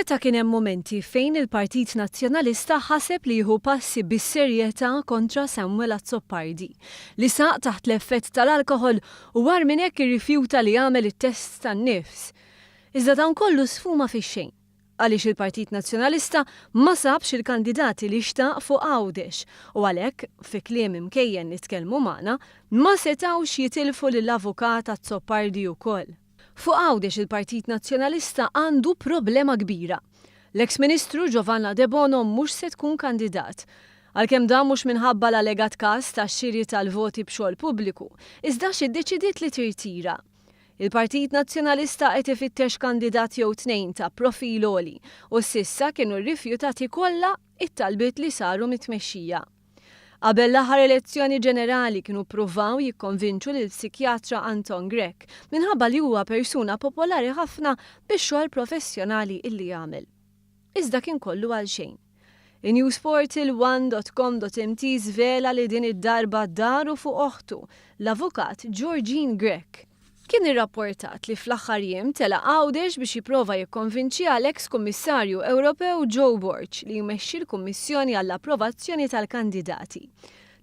Seta' kien hemm mumenti fejn il-Partit Nazzjonalista ħaseb li jieħu passi bis-serjetà kontra Samuel Azzopardi, li saq taħt l-effett tal-alkoħol u agħar minn hekk irrifjuta li jagħmel it-test tan-nifs. Iżda dan kollu sfuma fix-xejn, għaliex il-Partit Nazzjonalista ma sabx il-kandidati li xtaq fuq Għawdex u għalhekk, fi kliem imkejjen li tkellmu magħna, ma setgħux jitilfu lill-Avukat Azzopardi ukoll. Fuq Għawdex il-Partit Nazzjonalista għandu problema kbira. L-eks Ministru Giovanna Debono mhux se tkun kandidat. Għalkemm dan mhux minħabba l-allegat każ ta' xiri tal-voti b'xogħol pubbliku, iżda għax iddeċidiet li tirtira. Il-Partit Nazzjonalista qed ifittex kandidat jew tnejn ta' profil għoli u s'issa kienu rrifjutati kollha it-talbiet li saru mit-tmexxija. Qabel l-aħħar elezzjoni ġenerali kienu ppruvaw jikkonvinċu lill-psikjatra Anton Grech minħabba li huwa persuna popolari ħafna bix-xogħol professjonali illi jagħmel. Iżda kien kollu għalxejn. In-news portal one dot com dot mt żvela li din id-darba daru fuq oħtu, l-avukat Georgine Grech. Kien irrapportat li fl-aħħar jiem tela' Għawdex biex jipprova jikkonvinċiha l-eks Kummissarju Ewropew Joe Borg li jmexxi l-Kummissjoni għall-approvazzjoni tal-kandidati.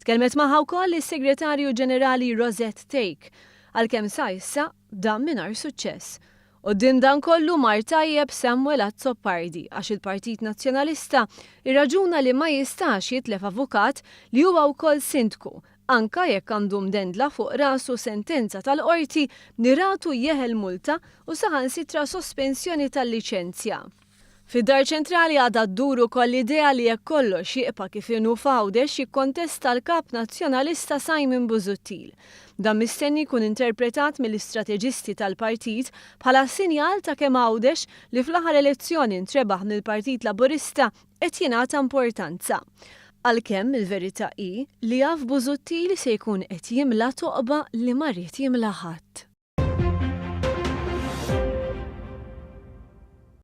Tkellmet magħha wkoll is-Segretarju Ġenerali Rosette Thake, għalkemm sa issa dan mingħajr suċċess. Quddiem dan kollu mar tajjeb Samuel Azzopardi għax il-Partit Nazzjonalista rraġuna li ma jistax jitlef avukat li huwa wkoll Sindku anka jekk għandu mdendla fuq rasu sentenza tal-Qorti li ratu jeħel multa u saħansitra sospensjoni tal-liċenzja. Fid-Dar Ċentrali għadha ddur ukoll l-idea li jekk kollox jiqpa' kif inhu f'Għawdex jikkontesta l-Kap Nazzjonalista Simon Busuttil. Dan mistenni jkun interpretat mill-istrateġisti tal-partit bħala sinjal ta' kemm Għawdex, li fl-aħħar elezzjoni ntrebaħ mill-Partit Laburista, qed jingħata importanza. Għalkemm il-verità hi li jaf Busuttil se jkun qed jimla toqba li ma ried jimla ħadd.